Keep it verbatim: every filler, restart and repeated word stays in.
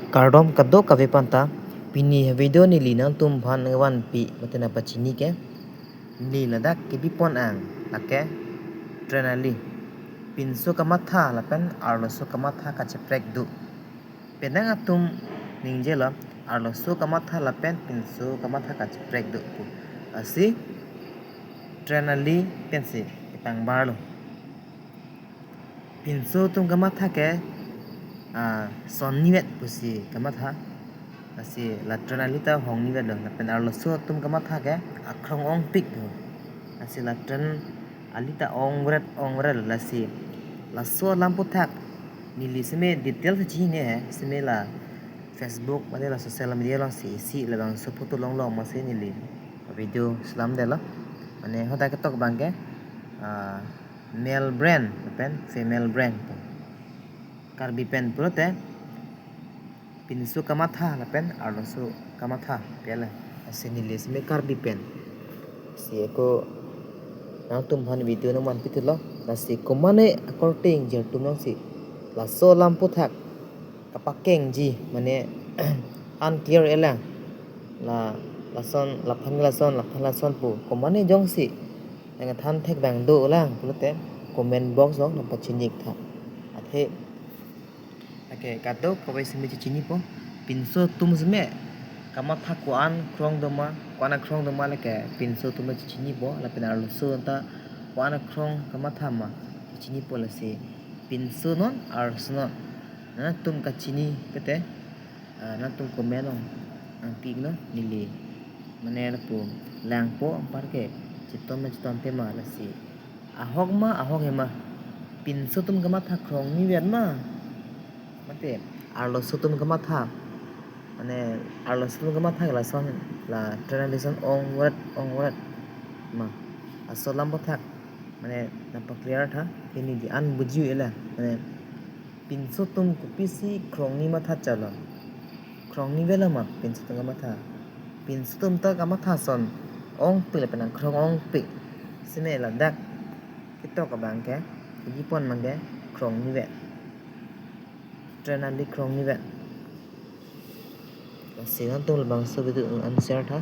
Kardom kadokave aphanta, pini video neli nangtumphan nangvanpi mate nangpachini ke, neli ladak kebipon ang, lake tren ali. Pinso kamatha lapen arloso kamatha kacheprek do. Penang atum ningjelo, arloso kamatha lapen pinso kamatha kacheprek do pu. Lasi tren ali pensi kepangbarlo. Pinso atum kamatha ke, ah, son nivet pusi kamatha. Lasi la tren ali ta hong nivetlo. Lapen arloso atum kamatha ke akrong ongpik do. Lasi la tren ali ta ongret ongret. Lasi laso alam aphuthak neli seme detail si chinine he, seme la Facebook mate la social media alongsi isi labangso photo longlong masi neli video selamdetlo. Mane hadak ketok abang ke, ah, male brand lapen female brand. Karbi pen pulote pinso kamatha lapen arloso kamatha pele. Lasi neli seme Karbi pen. Lasi ako nangtumphan video nangvanpi thulo. Lasi komane akorte ingjir atum alongsi laso alam aphuthak kapakengji, mane unclear elang. La lason, laphan lason, laphan lason pu komane jongsi nangthan thekdang dolang pulote comment box along nangpachini tha. Athe, okay, kadokave seme chechinipo. Pinso atum seme kamatha ko-an krong doma, ko-an akrong doma lake pinso atum chechinipo, lapen arloso ta ko-an akrong kamatha ma chechinipo. Lasi pinso non arloso non nangtum kachini pete, ah, nangtum comment along nangpi iknon, neli mane lapu langpo, anparke chitom ma chitompe ma. Lasi ahok ma ahok he ma, pinso atum kamatha krong nivet ma, mate arloso atum kamatha, mane arloso atum kamatha ke lason, la tren ali son ongret ongret ma, laso alam aphuthak mane nangpaclear tha. Kini di an buji ela, mane pinso atum kopisi krong ni matha chalo. Krong nivetlo ma pinso atum kamatha. Pinso atum ta kamatha son ongpik lapen akrong ongpik. Seme ladak ketok abang ke, kebipon abang ke krong nivet. Tren ali krong nivet. Lasi nangtum labangso video an share tha.